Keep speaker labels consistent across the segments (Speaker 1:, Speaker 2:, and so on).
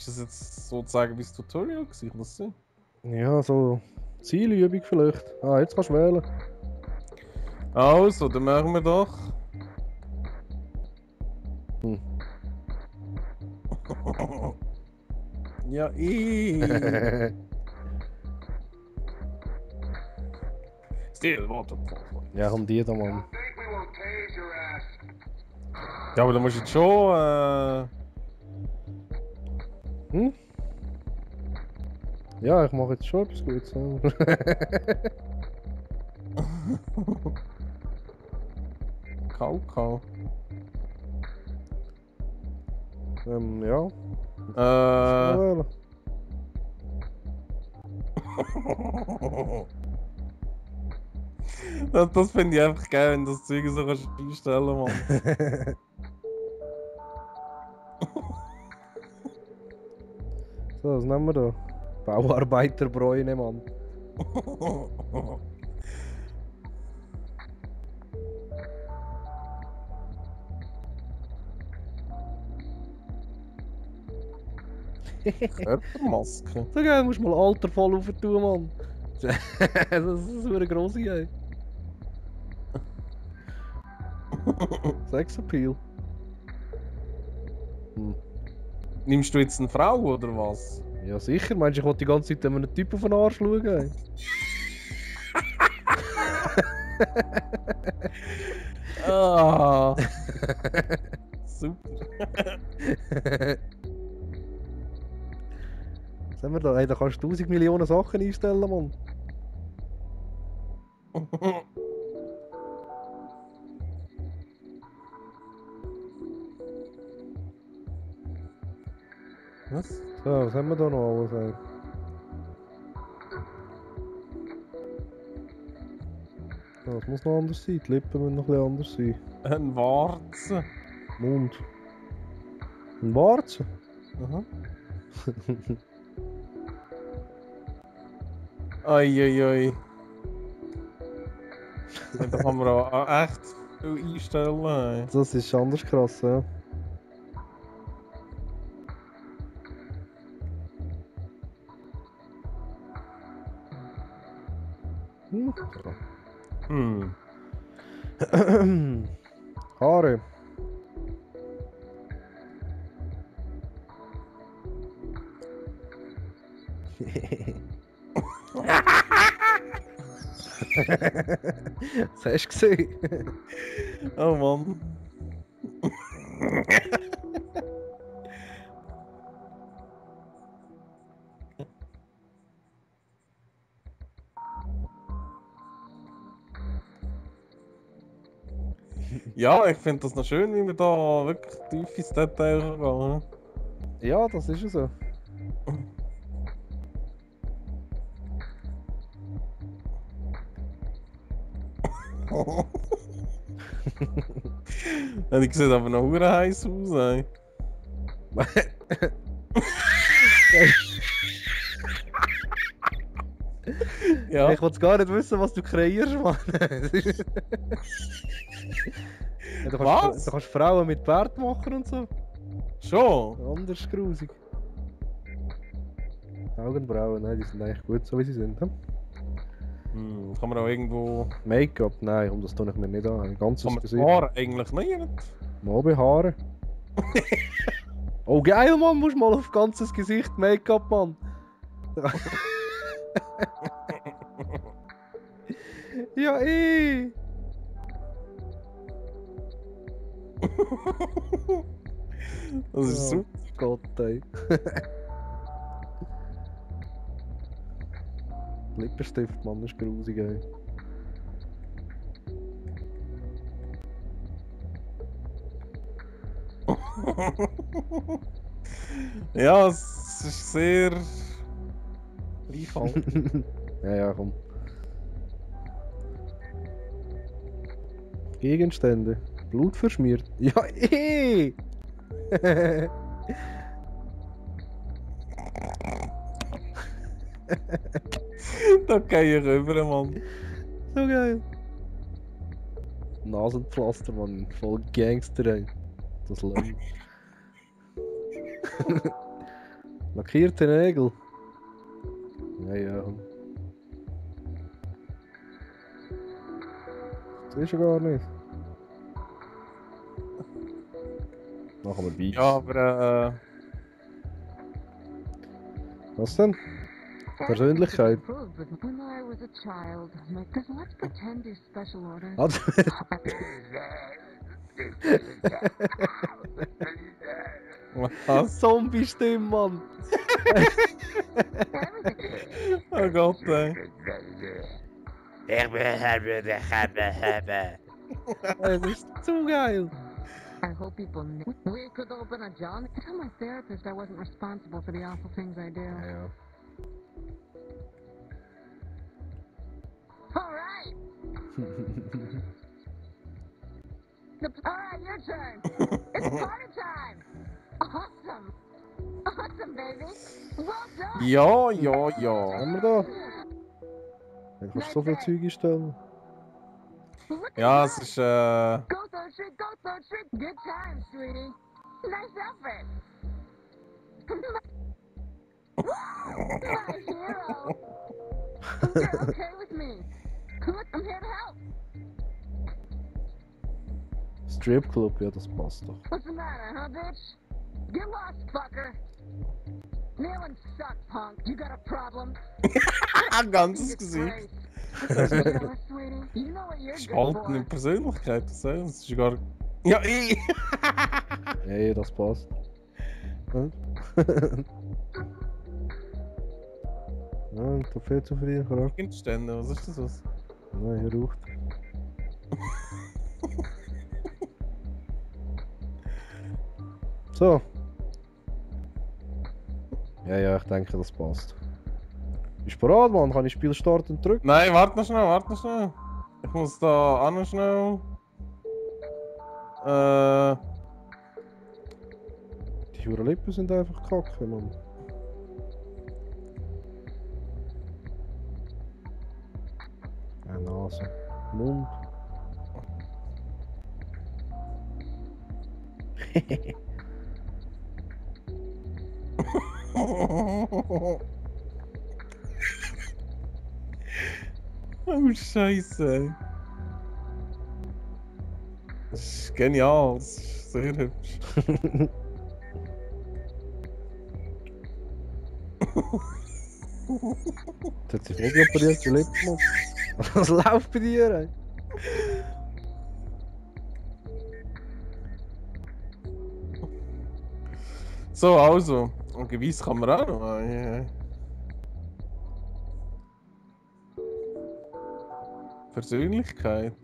Speaker 1: Ist das jetzt sozusagen wie das Tutorial gewesen? Kann das sein?
Speaker 2: Ja, so Zielübung vielleicht. Ah, jetzt kannst du wählen.
Speaker 1: Also, dann machen wir doch.
Speaker 2: Hm.
Speaker 1: Ja, Still Waterfall.
Speaker 2: Ja, komm, die da, Mann.
Speaker 1: Ja, aber da musst du jetzt schon.
Speaker 2: Hm? Ja, ich mache jetzt schon etwas Gutes.
Speaker 1: Kakao.
Speaker 2: Ja.
Speaker 1: Äh.
Speaker 2: Wählen.
Speaker 1: Das finde ich einfach geil, wenn du das Zeug so kannst einstellen, Mann.
Speaker 2: So, was nehmen wir da? Bauarbeiterbräune, Mann.
Speaker 1: Körpermaske.
Speaker 2: So geil, musst mal Alter voll auf tun, Mann. Das ist eine grosse Idee. Sexappeal. Hm.
Speaker 1: Nimmst du jetzt eine Frau oder was?
Speaker 2: Ja sicher, meinst du, ich wollte die ganze Zeit einem Typ auf den Arsch schauen? Ey?
Speaker 1: Ah. Super.
Speaker 2: Was haben wir da? Hey, da kannst du 1000 Millionen Sachen einstellen, Mann.
Speaker 1: Was?
Speaker 2: So, was haben wir da noch alles? Ey? Ja, das muss noch anders sein, die Lippen müssen noch ein bisschen anders sein.
Speaker 1: Ein Warzen.
Speaker 2: Mund. Ein Warzen?
Speaker 1: Aha. Eieiei. Ja, da kann man auch echt viel einstellen. Ey.
Speaker 2: Das ist anders krass, ja. Hm.
Speaker 1: Hm.
Speaker 2: Haare. Das hast du gesehen?
Speaker 1: Oh Mann. Ja, ich finde das noch schön, wie wir da wirklich tief ins Detail gehen.
Speaker 2: Ja, das ist es so.
Speaker 1: Ja, die sieht aber noch hure heiß aus, ey. Ja.
Speaker 2: Ich will gar nicht wissen, was du kreierst, Mann. Ja, du
Speaker 1: Was?
Speaker 2: kannst Frauen mit Bart machen und so.
Speaker 1: Schon?
Speaker 2: Anders grusig. Augenbrauen, nein, die sind eigentlich gut so wie sie sind. Hm?
Speaker 1: Hm, kann man auch irgendwo...
Speaker 2: Make-up, nein, und das tue ich mir nicht an. Ein ganzes
Speaker 1: Kann man
Speaker 2: Gesicht.
Speaker 1: Haare eigentlich nicht?
Speaker 2: Mal Haare. Oh geil, Mann, musst mal auf ganzes Gesicht Make-up, Mann. Ja,
Speaker 1: Das ist super.
Speaker 2: Gott, ey. Lippenstift, Mann, das ist grusig, ey.
Speaker 1: Ja, es ist sehr... reichhaltig.
Speaker 2: Ja, komm. Gegenstände. Blut verschmiert. Ja,
Speaker 1: Da gehe ich rüber, Mann.
Speaker 2: So geil. Nasenpflaster, Mann. Voll Gangster, ey. Das Leben. Lackierte Nägel. Ja, ja. Das ist ja gar nicht. Machen wir Beats.
Speaker 1: Ja, aber
Speaker 2: Was denn? Persönlichkeit.
Speaker 3: When I was a child, let's pretend you're special orders.
Speaker 2: Also,
Speaker 1: was?
Speaker 2: Zombie-Stimme, Mann!
Speaker 1: Oh Gott, ey.
Speaker 2: Das ist zu geil!
Speaker 3: I hope people knew. We could open a John. I told my therapist I wasn't responsible for the awful things I do.
Speaker 2: Ja.
Speaker 3: All right. All right, your turn. It's party time. Awesome. Awesome, baby. Well done.
Speaker 1: Ja, ja, ja.
Speaker 2: Haben wir da? Dann kannst du so viel Zeug einstellen.
Speaker 3: Look at
Speaker 1: Ja,
Speaker 3: that.
Speaker 1: es ist
Speaker 3: Go Third Street, go Third Street. Good times, sweetie. Nice outfit. My hero. You're okay with me. Look, I'm here to help.
Speaker 2: Stripclub, ja, das passt doch.
Speaker 3: What's the matter, huh, bitch? Get lost, fucker. Kneeling sucks, punk. You got a problem?
Speaker 1: ein ganzes Gesicht.
Speaker 3: Jealous, sweetie? You know what you're good
Speaker 1: Spalten in
Speaker 3: for.
Speaker 1: Persönlichkeit, das ist gar... Ja, ich!
Speaker 2: Ja, ja, das passt. Hm? Ja, da viel zu früh, Charakter.
Speaker 1: Gegenstände, was ist das? Was?
Speaker 2: Nein, hier raucht. So. Ja, ja, ich denke, das passt. Bist du bereit, Mann? Kann ich Spiel starten und drücken?
Speaker 1: Nein, warte noch schnell, warte noch schnell. Ich muss da auch noch schnell...
Speaker 2: Die Lippen sind einfach kacke, Mann. Ja, Nase. Mund.
Speaker 1: Oh Scheiße. Das ist genial, das ist sehr hübsch.
Speaker 2: Jetzt hat sich voll operiert, die Lippen, Mann. Was läuft bei dir, ey?
Speaker 1: So, also, ein Gewiss kann man auch noch. Persönlichkeit.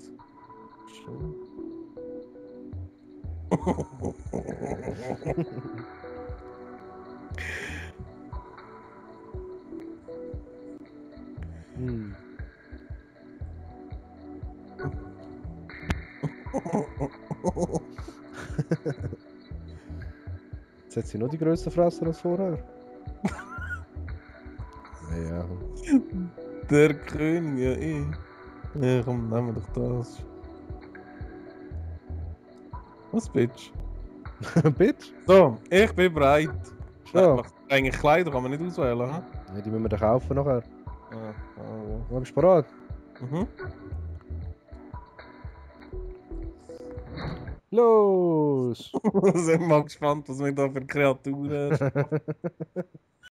Speaker 1: Schon.
Speaker 2: Hm. Jetzt hat sie noch die grössten Fresse als vorher. Ja.
Speaker 1: Der König, ja eh. Ja, komm, nehmen wir doch das. Was, Bitch?
Speaker 2: Bitch?
Speaker 1: So, ich bin bereit.
Speaker 2: So.
Speaker 1: Eigentlich Kleider kann man nicht auswählen, hä?
Speaker 2: Ja, die müssen wir dann kaufen nachher.
Speaker 1: Ah,
Speaker 2: Ja, bist du bereit?
Speaker 1: mhm.
Speaker 2: Los!
Speaker 1: Sind wir mal gespannt, was wir da für Kreaturen haben.